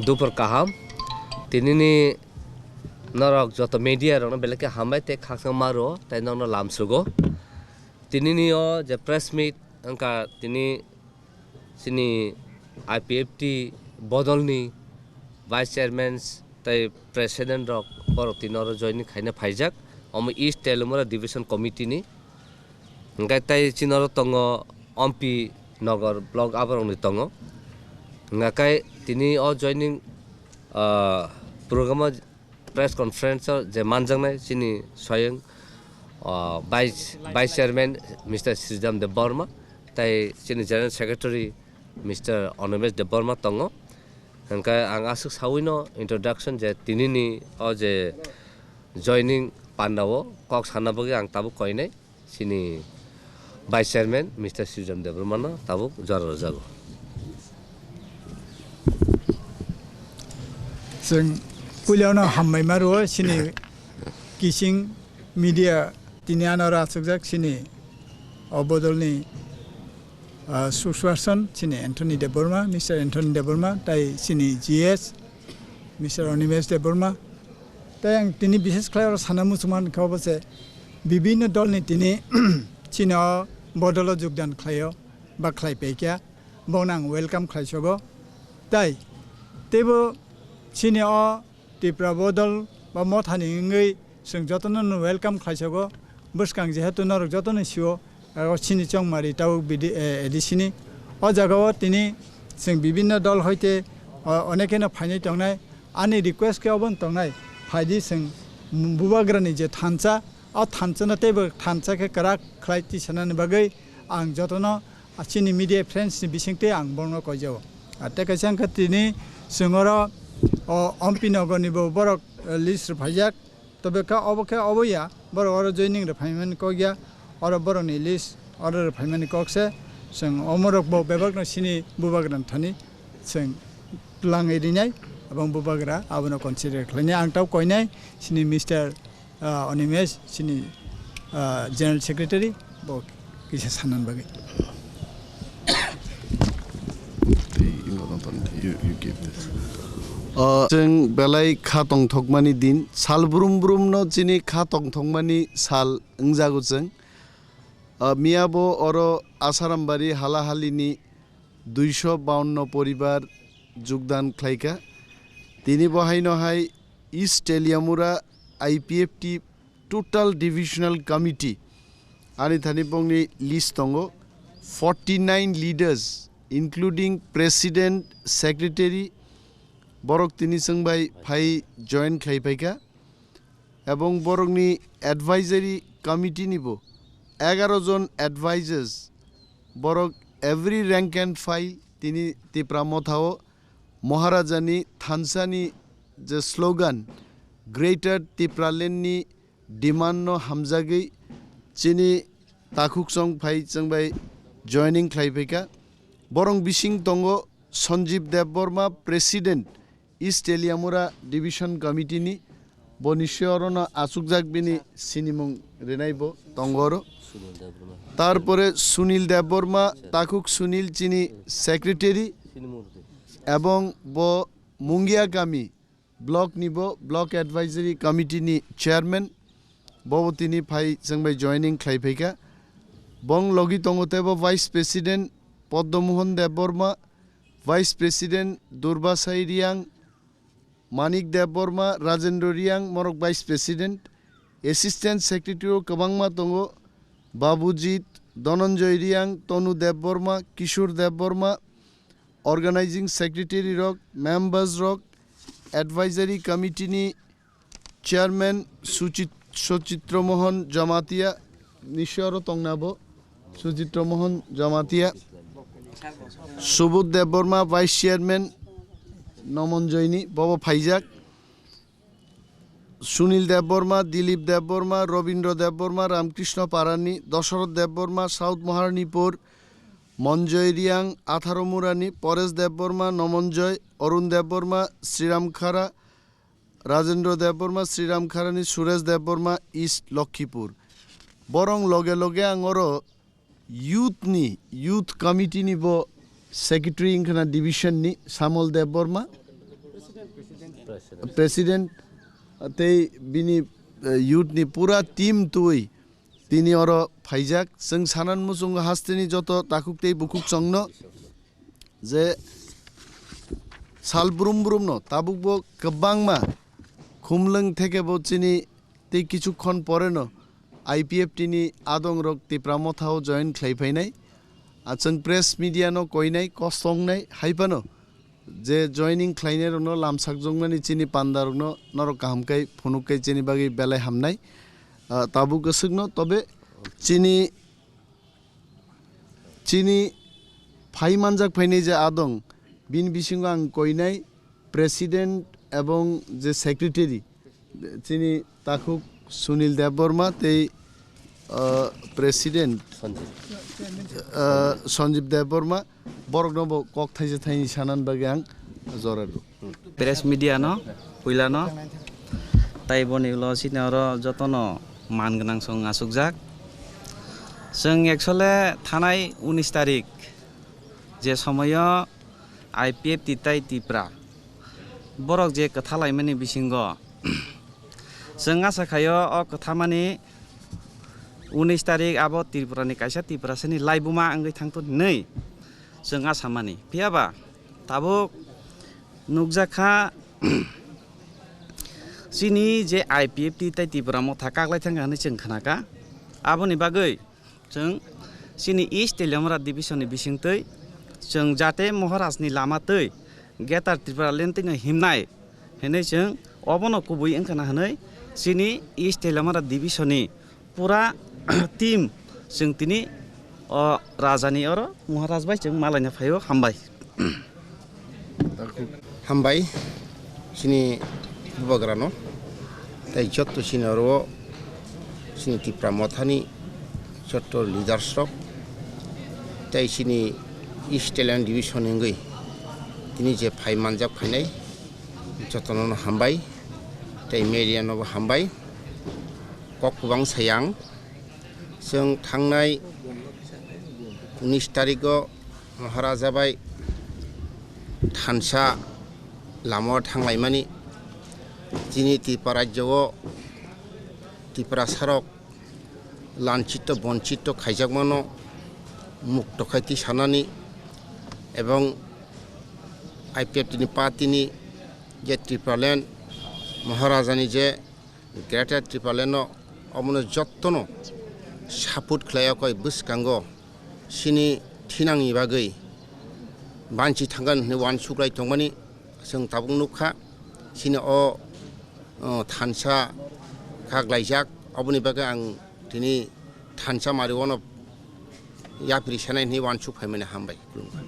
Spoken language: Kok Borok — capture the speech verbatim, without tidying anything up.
Dupor kaham. Tinini norok joto media rokno belai khe hambai tei khakchangma rwo tei nokno lamsugo. Tinini o je press meet wngkha tini chini I P F T bodolni vice chairman tei president rok borok tini oro joining khaina phaijak. Omo East Teliamura Division Committee ni. Hingkhe tei chini oro tongo Ompi Nogor block aborokni tongo. Hingkhe tini o joining, ah, program o press conference o je manjaknai chini soyeng, ah, vice, vice chairman Mister Sridham Debbarma tei chini general secretary Mister Animesh Debbarma tongo. Hingkhe ang aswk sawino introduction je tinini o je joining pandao kok sana bagwi ang tabuk koinai. Chini Vice Chairman Mister Sriram Debbarmano tabuk jora rwjago. Chwng puilano hambai ma rwo chini kising media tini ano rw achukjak chini o bodolni, ah, spokesperson chini Anthony Debbarma, Mister Anthony Debbarma, tai chini G S Mister Animesh Debbarma. Tai ang tini bishes khlai oro sana muchungma khe obo se bibinno dolni tini chini o bodolo jogdan khlaio ba khlai paikha, bono ang welcome khlai sogo. Tai teibo chini o Tipra bodol ba mothani wngwi chwng jotono no welcome khlai sogo. Bwskang jehetu norok jotono sio, o chini chongmari tabuk bidi, eh, A D C ni. O jaga o tini chwng bibinno dol hoite, o, onekeno phainai tongnai. Ani request khe obo wng tongnai, phaidi chwng bubagrani je thansa, o thansano teibo thansa khe kwrak khlai tisanani bagwi ang jotono chini media friends ni bisingtwi ang borokno koijao. Ar tei kaisa wngkha tini chwng oro o Ompi Nogor ni bo borok, eh, list rwphaijak. Tobe kha obo khe obo ya, borok oro joining rwphaimani kok ya, oro borokni list oro rwphaimani kok se, chwng omorok bo bebakno chini bubagrani thani chwng twlangwi rinai, aboni bubagra abono consider khlainai. Ang tau koinai chini Mister, ah, Animesh, chini, ah, General Secretary, bo kisa sanani bagwi. You, you give this. Ah, chwng belai kha tongthokmani din, sal brum brumno chini kha tongthokmani sal wngjago chwng. Ah, miyabo oro Asarambari halahalini duiso bawanno poribar jogdan khlaikha. Tini bo haino hai East Teliamura I P F T Total Divisional Committee ani thani bongni list tongo forty nine leaders, including president, secretary, borok tini chwng bai phai join khlai phaikha. Ebong borokni advisory committee ni bo egaro jon advisors, borok every rank and file tini Tipra Motha o Maharajani thansani je slogan, Greater Tipraland ni demand no hamjagwi chini takhuk song phai chwng bai joining khlai phaikha. Borok bising tongo Sanjeev Debbarma, President, East Teliamura Division Committee ni, bo ni se oro no achukjak bini sinimung rinai bo tongo oro. Tarpore Sunil Debbarma, takhuk Sunil chini secretary, ebong bo Mungia kami block ni bo Block Advisory Committee ni chairman, bo bo tini phai chwng bai joining khlai phaikha. Bong logi tongo teibo Vice President Padma Mohan Debbarma, Vice President Durbasai Riang, Manik Debbarma, Rajendra Riang, morok Vice President, Assistant Secretary o kwbangma tongo, Babujit, Dhananjay Riang, Tonu Debbarma, Kishore Debbarma, Organizing Secretary rok, members rok, Advisory Committee ni Chairman Suchit-, Suchitra Mohan Jamatia, ni se oro tongna bo, Suchitra Mohan Jamatia, Subodh Debbarma, Vice Chairman, Nomonjoy ni, bobo phaijak. Sunil Debbarma, Dilip Debbarma, Robindra Debbarma, Ramkrishna Parani, Dasarath Debbarma, South Maharanipur, Monjoy Riang, Atharo Murani, Paresh Debbarma, Nomonjoy, Arun Debbarma, Sriram Khara, Rajendra Debbarma, Sriram Kharani, Suresh Debbarma, East Lokhipur. Borong loge loge ang oro youth ni, youth committee ni bo secretary wngkhana division ni Samol Debbarma, President tei bini, eh, youth ni pura team twi tini oro phaijak. Chwng sanan muchungo hasteni joto takhuk tei bukhuk chwngno je sal brum brum no tabuk bo kwbangma khumlwng theke bo chini tei kichukhon pore no I P F T ni adong rok Tipra Motha o join khlai phainai. A chwng press media no koinai, kosongnai, hai phano je joining khlainai rokno lamsak jongmani chini panda rokno norok kaham kai phunuk kai chini bagwi belai hamnai. Ah, tabuk aswkno tobe chini, chini phai manjak phainai je adong, bini bisingo ang koinai president ebong je secretary, chini takhuk Sunil Debbarma tei, ah, president, Sanjib. Ah, Sanjib Debbarma, borokno bo kok thaisa thaini sanan bagwi ang jora rw. Press media no, puila no, tai boni ulo sini oro jotono man gwnang song asukjak. Chwng actually thanai unis tarik je somoyo I P F T tai Tipra borok je kwtha laimani bisingo chwng asa khaio o kwthamani unis tarik abo Tripura ni kaisa Tiprasa ni laibuma wngwi thangthu hinwi chwng asa mani. Phiya ba tabuk nukjak kha chini je I P F T tai Tipra Motha kaklai thangkha hinwi chwng khnakha. Aboni bagwi chwng chini East Teliamura Division ni bisingtwi chwng jate Maharaj ni lama twi Greater Tripura Land twino himnai hinwi chwng obono kubui wngkhana hinwi chini East Teliamura Division ni pura team chwng tini o raja ni oro Maharaj bai chwng malaina phaio. Hambai. Hambai chini bubagrano, tei jotto chini oro chini Tipra Mothani jotto leaders rok, tei chini East Teliamura Division ni wngwi tini je phai manjak phainai, jotono no hambai, tei media no bo hambai. Kok kwbang sayang, chwng thangnai unis tarigo Maharaja bai thansa lama o thanglaimani, chini Tripura rajyo o Tiprasa rok lanchito bonchito khaijakmano mukto khai tisanani, ebong I P F T ni party ni je Tipraland Maharaja ni je Greater Tipraland no omono jottono support khlai o koi bwskango chini thinangni bagwi banchi thangkha hinwi uansuk lai tongmani chwng tabuk nukha. Chini o, o, thansa kha glaijak, oboni bagwi ang tini thansa mari ono yapri sanai hinwi uansuk phaimani hambai. Khulumkha.